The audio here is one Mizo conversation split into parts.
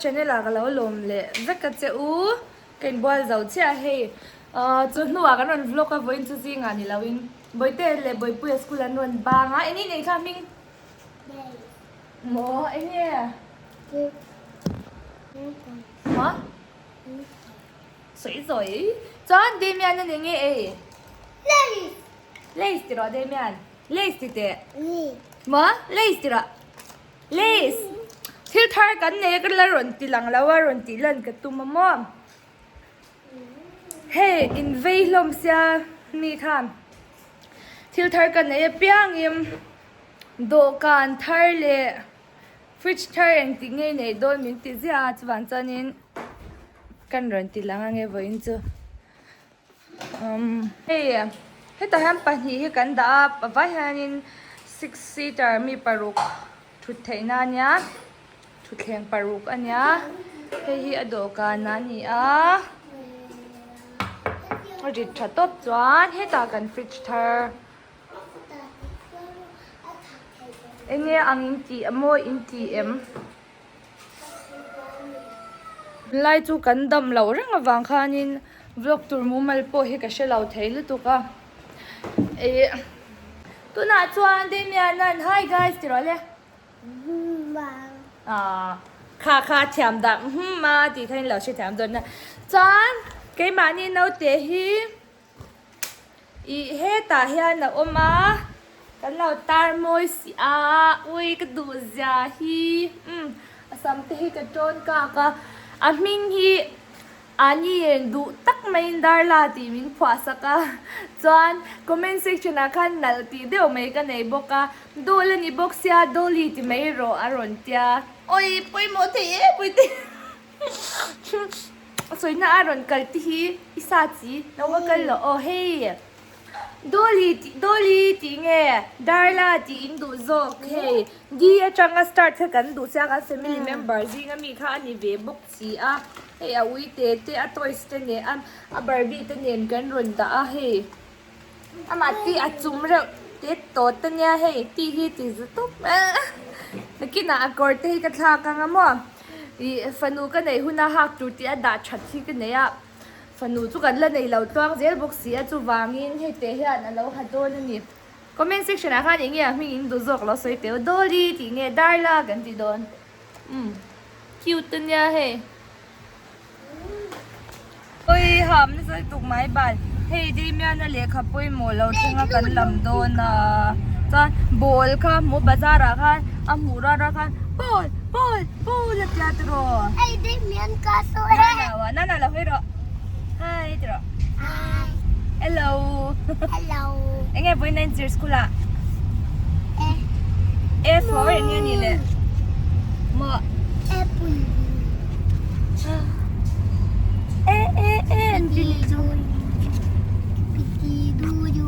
channel ah ka lo lawm leh vek a che u ka inbual zo chiah hei ahh chu hnuah kan rawn vlog a vawiin chu zingah ni lo in Bawihte leh Bawihpuia school an rawn bang a eng in ei kha hming maw eng nge maw sawi sawi chuan Damian a ni nge ei Lays ti rawh Damian. Lays ti teh. Maw? Lays ti rawh. Lays. Thil thar kan nei a ka la rawn ti lang lo a rawn tih lan ka tum a maw. Hei in vei hlawm sia mi khan thil thar ka nei apiangin dawhkan thar leh fridge thar engtik nge i neih dawn min ti ziah a chuvang chuanin kan rawn ti lang ange vawiin chu. Umm hei hetah hian pahnih hi kan dah a pavai hianin six seater mi paruk thut theihna a nia thutthleng paruk a nia hei hi a dawhkan a ni a a rit tha tawp chuan hetah kan fridge thar eng nge ang in tih a maw in tih em. Lai chu kan dam loh reng avang khanin vlog tur mumal pawh hi ka hre lo thei lutuk a ih tunah chuan Damian an hi guys ti rawh le ah kha kha thiam dah hum a tih kha in lo hrethiam dawn a chuan keimahni naute hi. Ih hetah hian a awm a, kan lo tar mawi si a, ui ka duh zia hi umm a sam te hi ka tawn kak a, a hming hi ani eng duh tak maiin Darla tih min phuah sak a, chuan comment section ah khan nalh tih deuh mai ka nei bawk a, Doll a ni bawk sia Dolly ti mai rawh a rawn tia, awi pawimawh thei em pui te. Sawina a rawn kal te hi i sa chi lo va kal loh aw hei Dolly tih Dolly tih nge Darla tih in duh zawk hei D atanga start kha kan duh sia kan family member zinga mi kha a ni ve bawk si a hei a ui te te a toys te nen a a barbie te nen kan rawn dah a hei. Amah tih a chum reuh te tawt a nia hei tih hi ti za tawp nakinah a kawr te hi ka thlak ang a maw ih fanu ka neih huna hak tur tih a dah that hi ka nei a fanu chu kan la nei lo tluang zel bawk si a chuvangin hei te hian a lo ha dawn a ni comment section ah khan eng nge a hming in duh zawk lo sawi teh u Dolly tih nge Darla kan ti dawn umm cute a nia hei. Oi ham nasa lutuk mai bal hei Damian a lehkha pawimawh lo thleng a kan lam dawn a chuan ball kha hmu bazar ah khan a hmuh rual rual khan ball ball ball a tia tiraw Hei Damian ka saw e Nana wa Nana lo hawi rawh hi tiraw Hi Hello Hello Enge vawiin a inchir school ah E E for enge ni le Maw Apple E e e an ti ni chu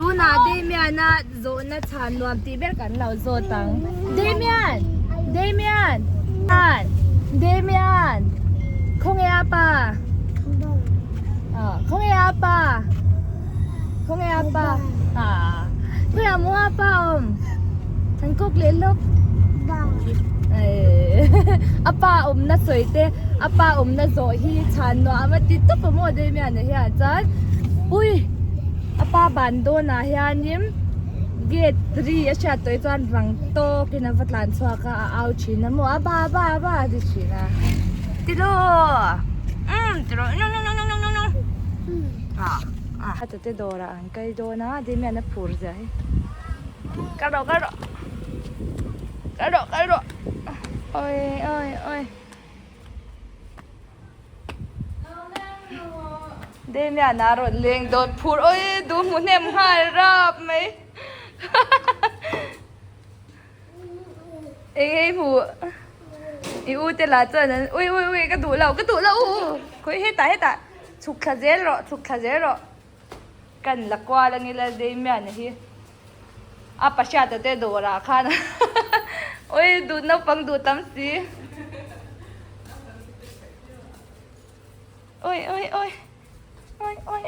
Tunah Damian a zawhna chhan nuam tih ber kan lo zawt ang Damian Damian Damian Khawnge a pa Khawnge a pa Khawnge a pa Khawnge a mu a pa awm An kawk leh lawk A pa awmna sawi te a pa awmna zawh hi chhan nuam a ti tawp a maw Damian-a hian chuan ui a pa ban dawnah hianin gate ri a hriat tawh hi chuan rang tawkin a va tlan chhuak a a au thin a maw a ba ba ba a ti thin a tiraw umm tiraw a tate dawrah an kal dawn a Damian a phur zia hi kal rawh kal rawh kal rawh kal rawh awi awi awi Damian a rawn leng dawn phur awi duh hmu hnem nghal rap mai Eng ei hmuh i u te lah chuan an ui ui ui ka duh lo ka duh lo u khawi hetah hetah chhuk thla zel rawh chhuk thla zel rawh kan la kual ang ila Damian-a hi a pa hriata te dawrah khan ui duh naupang duh tam si ui ui ui. Oi oi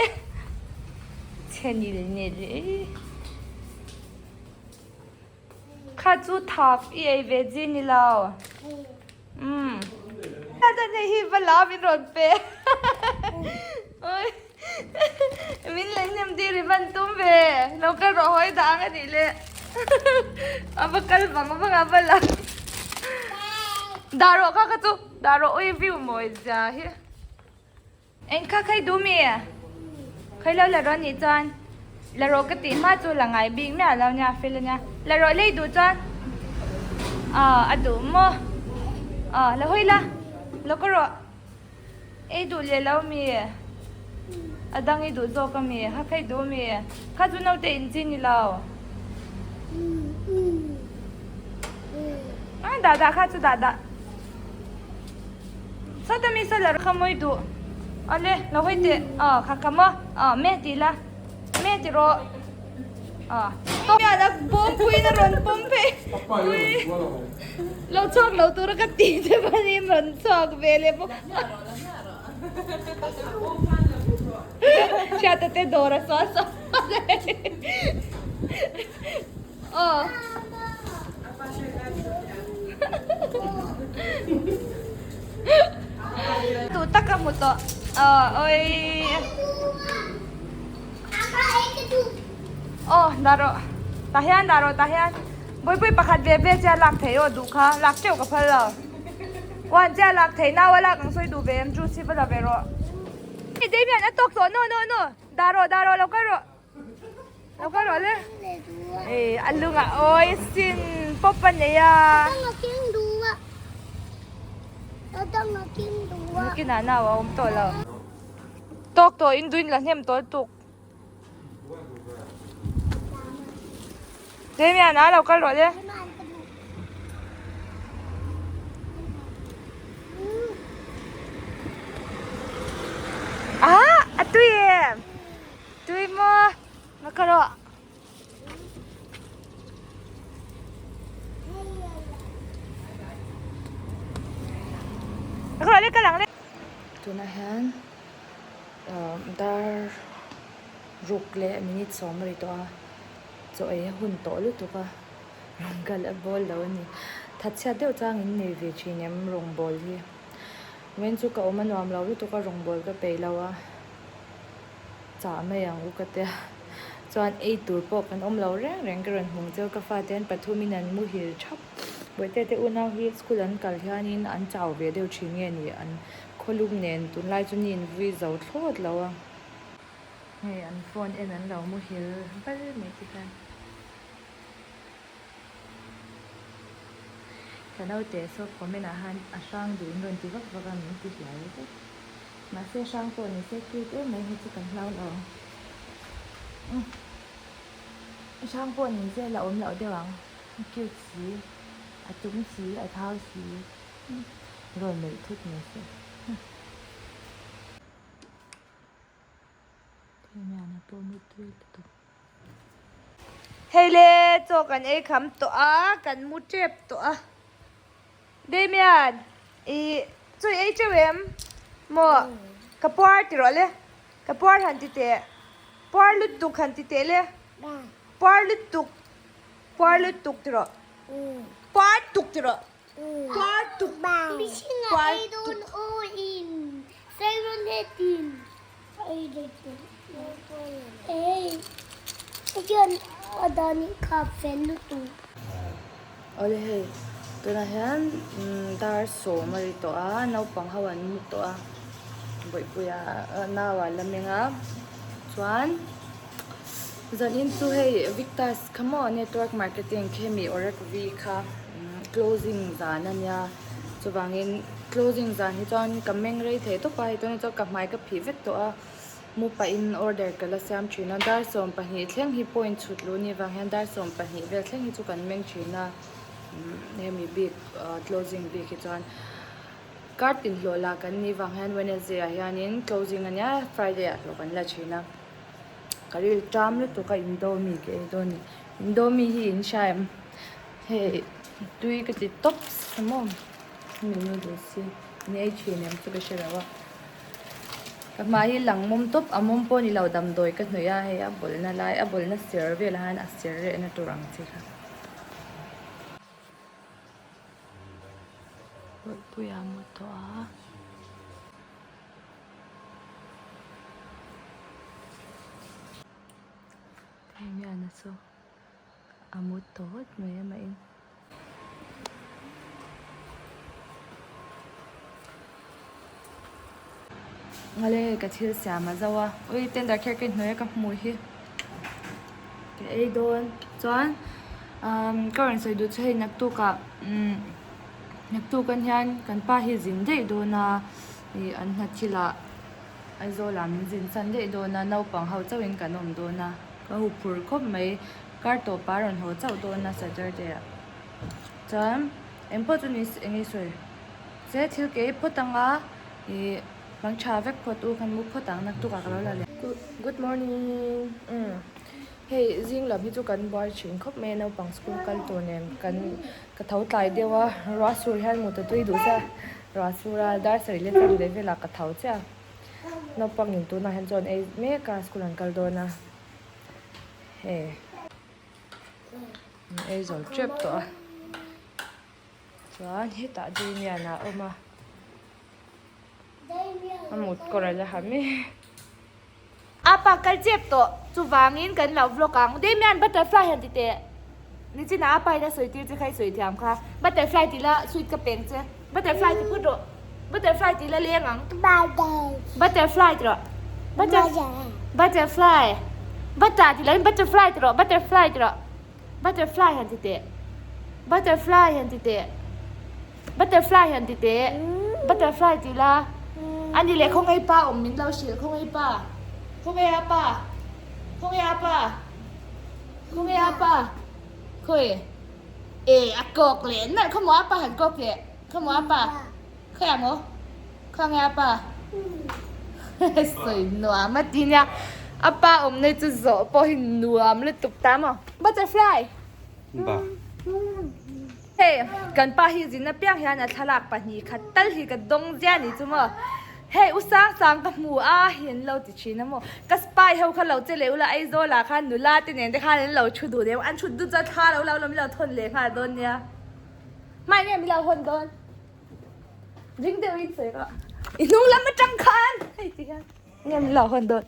chhe nil nil e kha chu thak i ei ve chi ni lo umm. Hriata'n hei hi va la min rawn pe. Oi. Min lei hnem tir i van tum ve. Lo kal rawh hawi dah ang a nih le. A va kal vang vang a va la. Dah rawh kha kha chu. Dah rawh ui view mawi zia hi. Eng kha khai duh mi? Khai lo la rawh nih chuan la rawh ka tih hma chu la ngai bik miah lo nia fel ania. La rawh lei duh chuan ah a duh maw? Ah la hawi la, la ka rawh. Ei duh leh lo mi? A dang i duh zawk a mi? Ha khai duh mi? Kha chu naute in chi ni lo. Ah dah dah kha chu dah dah. Sawta mi saw la kha mawi duh awle lo hawi teh aw kha kha maw aw me ti la me ti rawh aw tawk a bawm pui in a rawn pawm phei ui lo chhuak lo tura ka tih che panin rawn chhuak ve leh bawk hriata te dawr a saw saw aw. Duh tak ka hmu tawh awi aw dah rawh tah hian dah rawh tah hian buaipui pakhat ve ve che a lak theih aw duh kha lak teuh ka phal lo one che a lak theih nau a lak ang sawi duh ve em juice hi va la ve rawh Damian a tawk tawh no no no dah rawh dah rawh lo kal rawh. Lo kal rawh le. Ei a lungah awi sin pawp a nei a. Nakinah nau a awm tawh lo. Tawk tawh in duin la hnem tawh tuk. Damian a lo kal rawh le. Ah a tui em. Tui maw va ka rawh. Va ka rawh le ka lang le. Tunah hian dar ruk leh minute sawm a ri tawh a, chaw ei a hun tawh lutuk a, rawn kal a bawl lo a ni. Thatchhiat deuh chang in nei ve thin em rawngbawl hi. Vawiin chu ka awm a nuam lo lutuk a rawngbawl ka peih lo a. Chah mai ang u ka tia. Chuan ei tur pawh kan awm lo reng reng ka rawn hmung cheu ka fate an pathumin an muhil thap. Bawihte te unau hi school an kal hianin an chau ve deuh thin nge ni an khawlum nen tunlai chu ni in vui zo thlawt lo a. Hei an phone en an lo muhil val mai te hian. Ka naute saw comment ah han a hrang duh in rawn ti vak vak a min ti hliai vek. Mahse hrang pawh ni se cute em mai hi chu kan hlau lo. Hrang pawh ni se la awm loh deuh ang. Cute si, a tum si, a thau si. Rawn melh thut ni se. Hei le chaw kan ei kham tawh a kan mu tep tawh a Damian ih chaw i ei teuh em maw ka puar ti rawh le ka puar han ti teh puar lutuk han ti teh le puar lutuk puar lutuk ti rawh puar tuk ti rawh. Puar tuk puar tuk. Awle hei tunah hian dar sawm a ri tawh a naupang ho an mu tawh a bawihpuia nau ah la meng a chuan zanin chu hei Victus kha maw network marketing khemi Orek V kha. Closing zan a nia chuvangin closing zan hi chuan ka meng rei thei tawp a hei tunah chuan ka hmai ka phih vek tawh a mu pahin order ka la siam thin a dar 12 thleng hi point chhut luh ni vang hian dar 12 vel thleng hi chu kan meng thin a hemi bik closing bik hi chuan card inhlawh lah kan nih vang hian Wednesday ah hianin closing a nia Friday ah hlawh kan la thin a ka ril ṭam lutuk a indomie ka ei dawn a ni indomie hi in hria em. Hei tui ka ti tawp sa maw hemi noodles hi ni ei thin em chu ka hre lo a ka hma hi lang mawm tawp a mawm pawh ni lo damdawi ka hnawih a hei a bawlna lai a bawlna ser velah hian a ser rehna tur ang chi kha. Bawihpuia a mu tawh a. chu a mu tawt mai a mah in. Ngale ka thil siam a zo a ui tender kher ka inhnuai a ka hmuh hi ka ei dawn chuan umm ka rawn sawi duh chu hei naktuk ah umm naktuk an hian kan pa hi zin daih dawn a ih an hna thil ah Aizawl ah min zin chan daih dawn a naupang ho chauh in kan awm dawn a ka huphurh khawp mai kar tawp ah a rawn haw chauh dawn a Saturday ah chuan engpawh chu ni eng nge sawi che thil ke ei phawt ang a ih bang tha vek phawt u khan mu phawt ang naktuk ah ka lo la leh good morning umm hei zing lam hi chu kan buai thin khawp mai a naupang school kal tur nen kan ka tho tlai deuh a ruah sur hian mut a tui duh sia ruah sur a dar sarih leh chang leh velah ka tho chiah a naupang in tunah hian chuan ei mek a school an kal dawn a hei an ei zo tep tawh a. Chuan hetah Damian a awm a, a mut kawr a la ha mek. Apa kal chep tawh chuvangin kan lo vlog ang. Damian butterfly han ti teh. Nichinah apa in a sawi tir che kha i sawi thiam kha. Butterfly ti la sweet ka peng che. Butterfly ti phut rawh. Butterfly ti la leng ang. Butterfly ti rawh. Butterfly. Butter ti lovin butterfly ti rawh. Butterfly ti rawh. Butterfly han ti teh Butterfly han ti teh Butterfly han ti teh Butterfly ti la A ni leh khawngaih pa awm min lo hrilh khawngaih pa Khawngaih a pa Khawngaih a pa Khawngaih a pa Khawi E a kawk leh nalh khaw maw a pa han kawk leh khaw maw a pa Khawi ang aw Khawngaih a pa Sawi nuam a ti nia a pa awmna hi chu zawh pawh hi nuam lutuk ta maw butterfly Ba. Hei kan pa hi zin apiang hian a thlalak pahnih khat tal hi ka dawng zia ni chu maw hei u sang sang ka hmu a hi an lo ti thin a maw ka spy ho kha lo che leh ula Aizawl ah khan nula te nen te khan an lo thu duh deuh an thut dut chuan thla lo lo min lo thawn leh nghal dawn nia hmai nge min lo hawn dawn. Ring deuh in sawi rawh. I hnung lam atang khan hei ti hian nge min lo hawn dawn.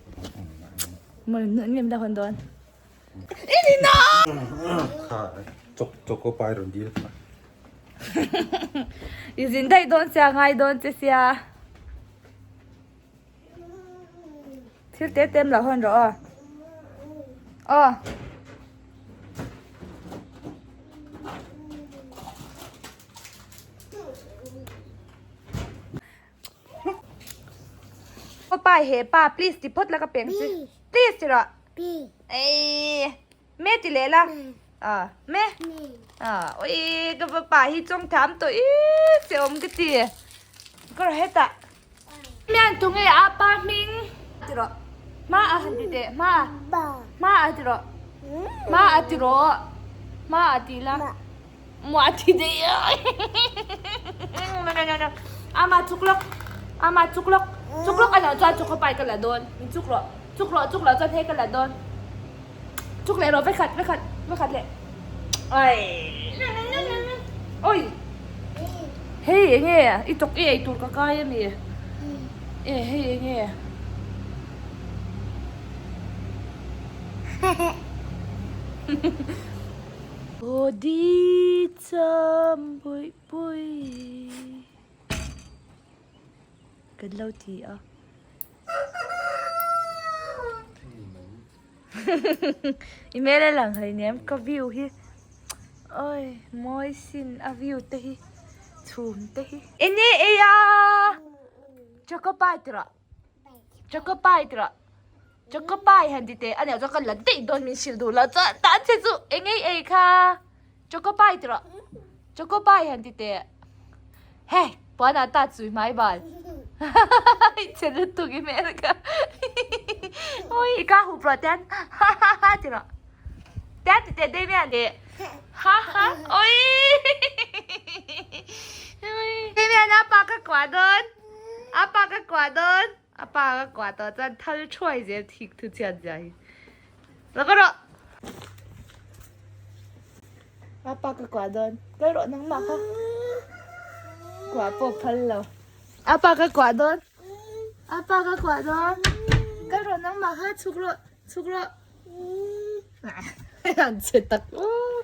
Nge min lo hawn dawn. I ni na! Kha chok choko pai rawn dil kha. I zin daih dawn sia ngai dawn che sia. Thil te te lo hawn rawh aw. Aw. Aw pa he pa please ti phawt la ka peng che. Please ti rawh. Ei me ti leh la. Ah me. Ah oi ka pa hi chawng tham tawh i se awm ka ti. Ka rawh hetah. Mian tu nge a pa hming ti rawh hma a han ti teh hma hma a ti rawh hma a ti rawh hma a ti la mua ti dei ama chuk lawk ama chuk lawk chuk lawk a lo chuan chuk pai ka la dawn min chuk rawh chuk rawh chuk loh chuan hei ka la dawn chuk leh rawh vekhat vekhat vekhat leh ai oi hei eng nge i tawk i ei tur ka kai a mi e hei eng nge aw di cham pui pui kan lo ti a. I hmel a lang hleinem ka view hi oi mawi sin a view te hi chhum te hi enge ei a choco pie ti rawh choco pie ti rawh choco pie han ti teh a nih chuan ka la daih dawn min hrilh duh loh chuan tan che chu enge i ei kha choco pie ti rawh choco pie han ti teh hei puanah ta chui hmai bal i che lutuk i hmel kha ui i ka hup rawh tian ha ha ha ti rawh tian ti teh dei mai ang teh ha ha ui dei mai ang apa ka kuah dawn apa ka kuah dawn apa ka kuah tawh chuan thal thuai zel thik thu chhiat zia hi lo ka rawh Apa ka kuah dawn. Kal rawh nangmah kha. Kuah pawh phal lo. Apa ka kuah dawn. Apa ka kuah dawn. Kal rawh nangmah kha chhuk rawh. Chhuk rawh. An che tak aw.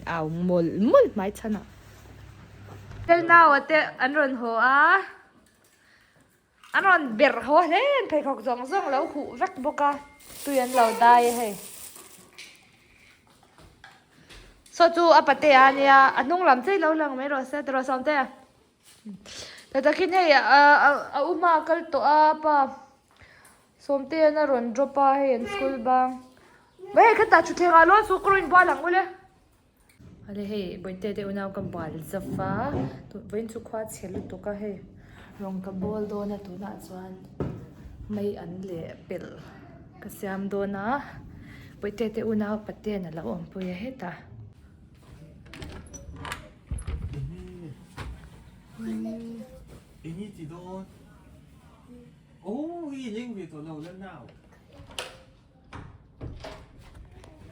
Au mawlh mawlh hmai chhan ah. Naua te an rawn haw a. An rawn ber haw hle an pheikhawk zawng zawng lo huh vek bawk a tui an lo dai a hei saw chu a patea a nia a hnung lam chiah lo lang mai rawh se tiraw sawmte ta takin hei a u hma a kal tawh a pa sawmtea'n a rawn drop a hei an school bang hei khatah thutthleng ah lawn chu ka rawn inbual ang ule. Hale hei Bawihte te unau ka bal zauh a vawiin chu khua chhe lutuk a hei rawng ka bawl dawn a tunah chuan mei an leh pelh ka siam dawn a Bawihte te unau paten a lo awmpui a hetah.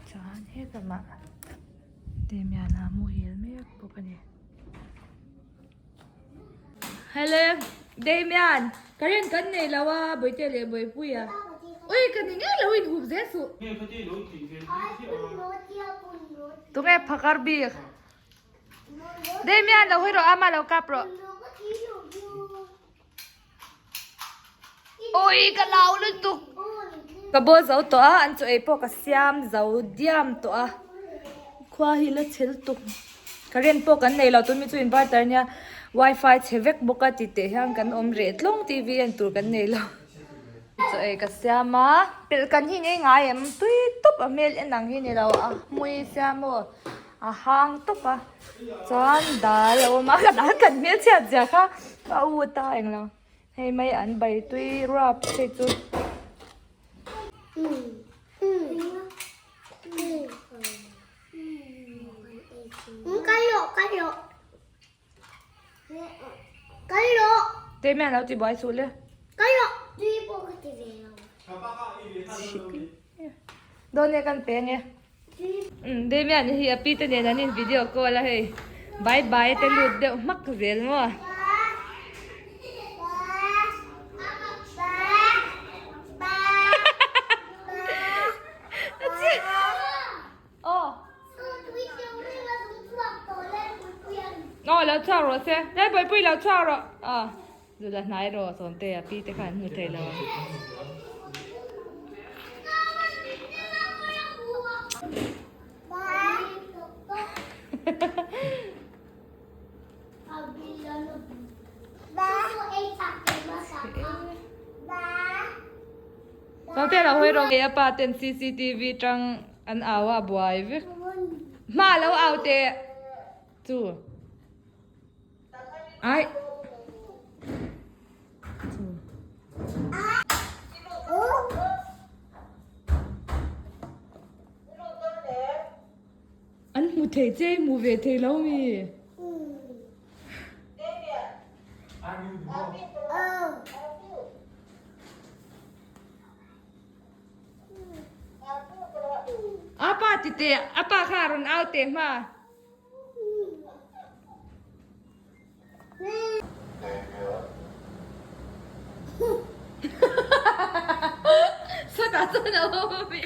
Chuan helamah Damian-a muhil mek bawk a ni. Hello Damian current kan nei lo a Bawihte leh Bawihpuia ui ka ni ngei lo inhup zel suh. Tunge phakar bik Damian lo hawi rawh ama lo kap rawh. Ui ka lau lutuk. Ka bawl zo tawh a an chaw ei pawh ka siam zo diam tawh a khua hi la chhel tuk current pawh kan nei lo tun mi chu inverter nia wifi chhe vek bawk a tih teh hian kan awm reh tlawng T V en tur kan nei lo chaw ei ka siam a pelh kan hi ngei ngai em tui tawp a hmel en ang hi ni lo a hmui siam aw. A hang tawp a chuan dal a awm a ka dal kan hmel chhiat zia kha a u ta englo hei mai an bai tui ruap hei chu. Tei mai an lo ti buai suh le. Dawn e kan peng e. Damian hi a pi te nen an in video call a hei. Bye bye te lut deuh hmak zel maw. Aw lo chhuak rawh se. Lai Bawihpui lo chhuak rawh. Aw zula hnai rawh Sawmte a pi te khan an hmu thei lo ang. Sawmte lo hawi rawh. A pa ten cctv tang an au a buai vek. Hma lo au teh chu ai chu. An hmu thei che i hmu ve thei lo mi. A pa ti teh, a pa kha a rawn au teh hma. Sawtah chuan a awm a mi.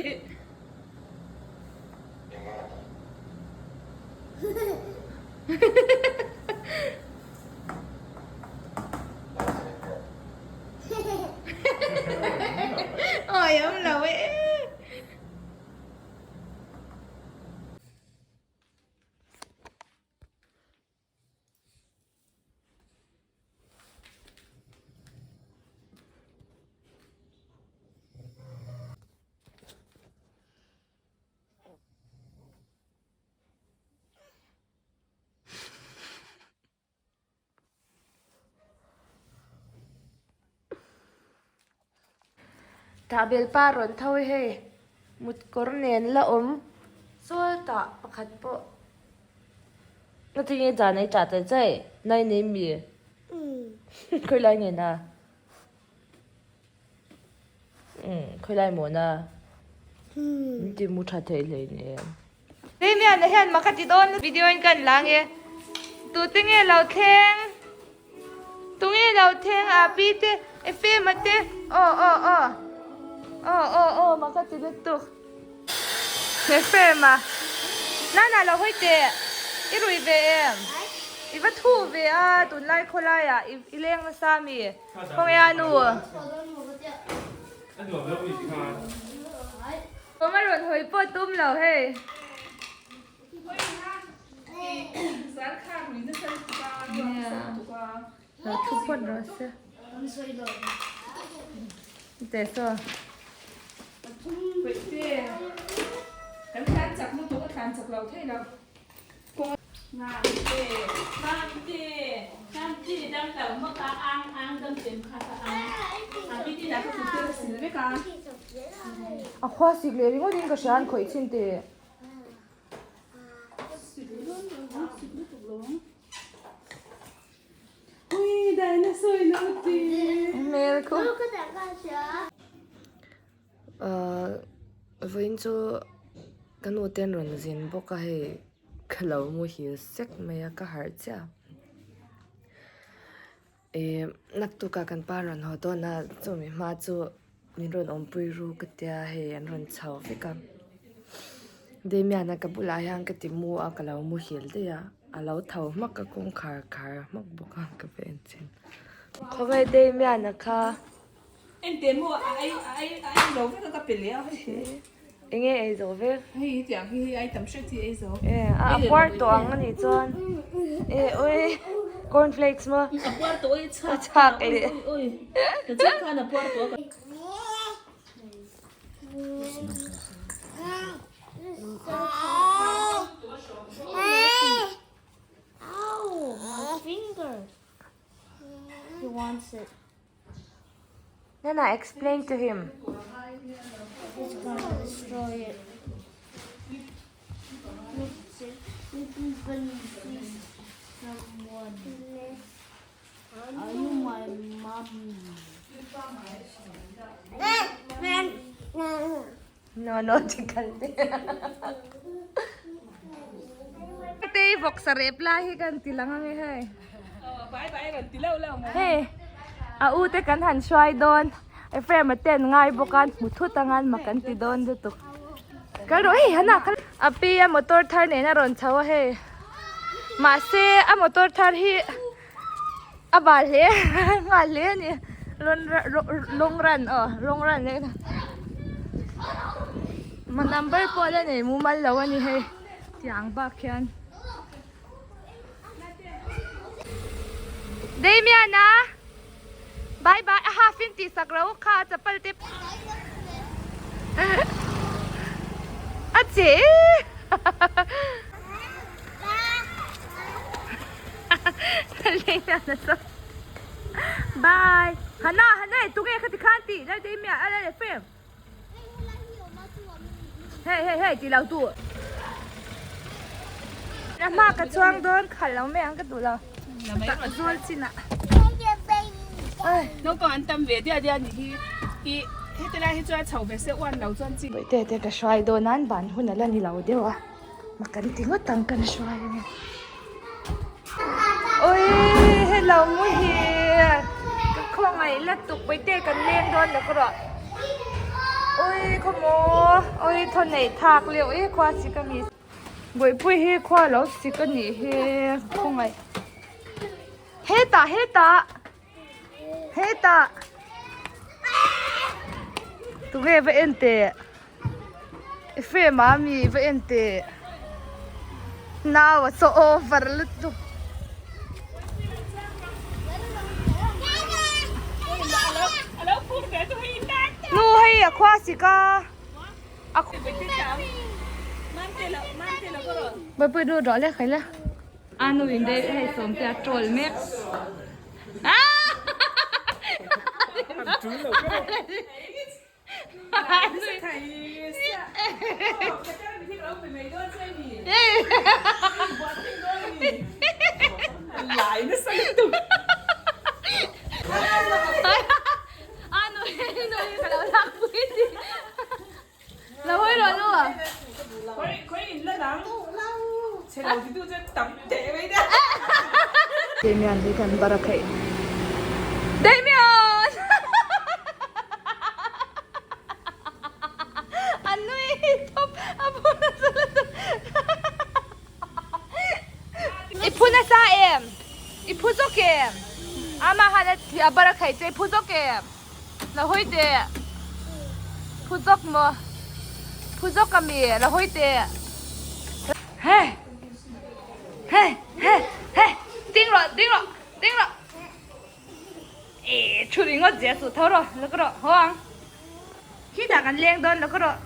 Awi awm lo e. Tahbel pa rawn tho e hei mut kawr nen la awm sawl tah pakhat pawh na tinge zan ei tah ta chai nai nei mi khawi lai nge na umm khawi lai maw na min ti mu tha thei hlei nen. Damian-a hian mak a ti dawn video in kan la nge tute nge lo thleng tunge lo thleng a pi te. Ephraim-a te aw aw aw aw aw aw mak a ti lutuk Ephraim-a Nana lo hawi teh i rui ve em i va thu ve a tunlai khawlaiah i leng nasa mi khawnge a nu. Awm a rawn hawi pawh tum lo hei. Lo thu phawt rawh se. Teh saw. A khua sik leh ringawt in ka hria an khawih chin teh. Hmel khu. Ahh vawiin chu ka nu te an rawn zin bawk a hei ka lo muhil sek mai a ka harh chiah a ih naktuk ah kan pa rawn haw dawn a chumi hma chu min rawn awmpui ru ka tia hei an rawn chho vek a Damian a ka bulah hian ka ti mu a ka lo muhil daih a a lo tho hmak a kawngkhar khar hmak bawk a ka va en chhin khawngaih Damian a kha. Ente maw a ei a ei a ei zo vek a ka pe leh a hei. Enge ei zo vek? Hei hi tiang hi hei ai tam hret hi ei zo. E a a puar tawh ang a nih chuan e oi cornflakes maw? A puar tawh oi chhak a chhak leh. Oi oi ta chiah khan a puar tawh a ka. Ow my finger he wants it. Nana explain to him. He's gonna destroy it. Someone. Are you my mommy? No no ti kal te. Tei vawksa rep lai hi kan ti lang ange hei. Bai bai rawn ti lo lo maw. Hei a u te kan han hruai dawn Ephraim a ten ngai bawk a hmu thut anga an mak an ti dawn lutuk. Kal rawh hei hana kal a pi a motor thar nen a rawn chho a hei. Mahse a motor thar hi A bal hle nghal hle a ni long run aw long run leh ma number pawh la nei mumal lo a ni hei tiang bak hian Damian-a bye bye a half in tih sak ro kha a chapal te a che Bye. Hana, Hana, tunge kha ti khan ti. Lai dei mia, ala le frame. Hey, hey, hey, ti lo tu. Na ma ka chuang don khal lo me ang ka du lo. Ta zol china. Ai, naupang an tam ve dia dia ni hi. I heti lai hi chuan chho ve se uan lo chuan chi. Te te ka hruai dawn an ban hun ala ni lo deuh a. Ma kan ti ngawt ang kan hruai a ni. Ui hello mu hi ka khawngaih la tuk pawite kan leng dawn lo ka rawh. Ui khawmaw ui thaw neih thak leh ui khua sik a mi. Bawihpui hi khua lo sik a nih hi khawngaih. Hetah hetah hetah tunge va en teh. I frame ah mi va en teh nau a chaw over lutuk. Nu hei a khua sik a Bawihpui nu rawh le khai le. A nu in dei hei sawm te a troll mek. Damian hi kan bar a kheih. Damian! nasa em? I phu zawk em? Ama han a a bar a khaih che i phu zawk em? La hawi teh. Phu zawk maw? Phu zawk ami? La hawi teh. Hei! Hei! Hei! Hei! Ding rawh! Ding rawh! Ding rawh! Ehh thu ringawt zia chu tho rawh la ka rawh haw ang khitah kan leng dawn la ka rawh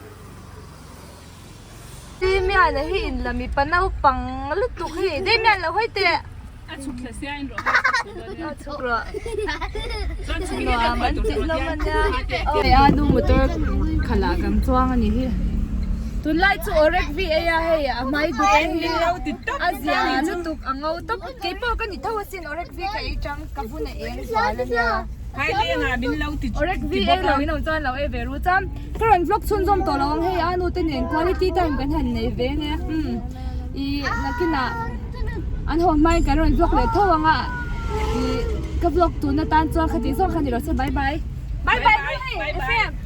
Damian a hi in la mipa naupang lutuk hi Damian lo hawi teh A chhuk thla sia in rawh A chhuk rawh Nuam an tih hlawm a nia A nu motor khalah kan chuang a ni hi Tunlai chu Orek V a hei a hmai duk hi a zia lutuk a ngo tawp keipawh ka ni tho asin Orek V ka ei chang ka vun a eng zual a nia. Hai leng ah min lo ti Orek V ei lo in awm chuan lo ei ve ru chuan ka rawn vlog chhunzawm tawh lo ang hei a nu te nen quality time kan han nei ve nia umm ih nakinah an haw hmain kan rawn vlog leh tho ang a ih ka vlog tun atan chuan khati zawng kha ni rawh se bye bye bye bye Ephraim.